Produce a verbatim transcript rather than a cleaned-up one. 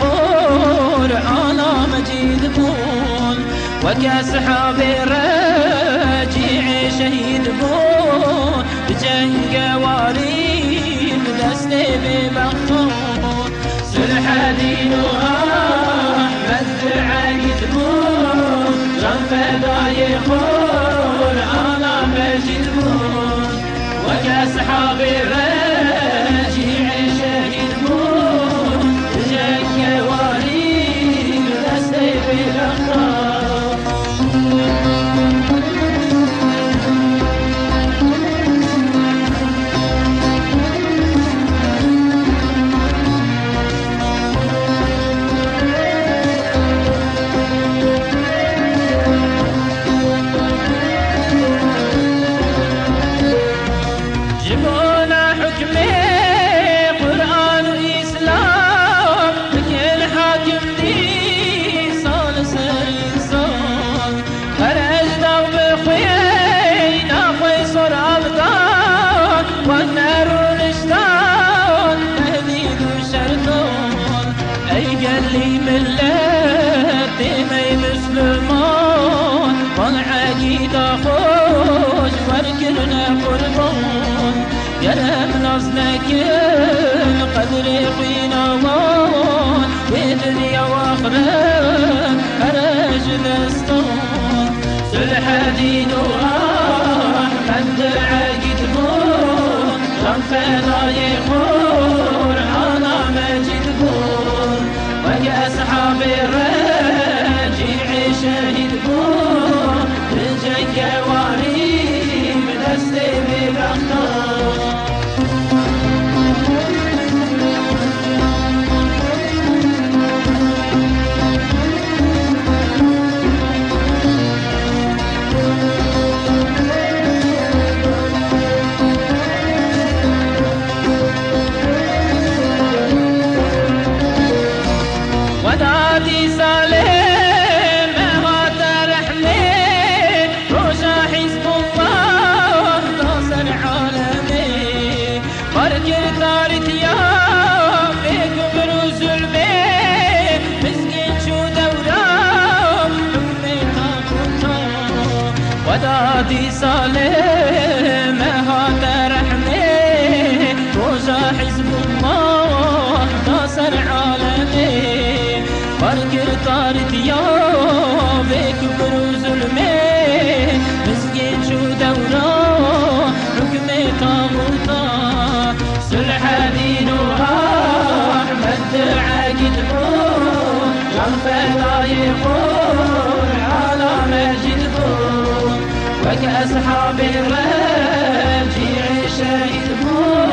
Qur'ana Mecîd bûn, weke sihabê Recî'ê şehîd bûn, bi cengewarî bi destê bêbextan. Sulhedîn û Ehmed Eîd bûn, can fedayê Qur'ana Mecîd bûn. Weke sihabê Recî'ê şehîd bûn, bi cengewarî bi destê bêbextan. Ji bona hukmê Qur'an û Îslam, bikin hakim dîsa li ser însan. Her ecda bi xwê naxwe sor alda, wan nerûniştan tehdîd û şertan. Ey gelî milletê me Misliman, wan egîda xwe ji wer kirine qurban. Ger em nas nekin qedrê xwîna wan, wê dinya û axiret here ji destan. Sulhedîn û Ehmed Eîd bûn, can fedayê Qur'ana Mecîd bûn. Weke eshabê Recî'ê şehîd bûn, bi cengewarî bi destê bêbextan. Weda dîsa lê me hate rehmê, roja Hizbullah da ser alemê. Bar kir tarîtiya vê kufr û zulmê, mizgîn çû dewra hukmê taxûta. Weda dîsa lê me hate rehmê, roja Hizbullah da ser alemê. Bar kir tarîtiya vê kufr û zulmê, mizgîn çû dewra hukmê taxûta. Sulhedîn û Ehmed Eîd bûn, can fedayê Qur'ana Mecîd bûn. Weke eshabê Recî'ê şehîd bûn,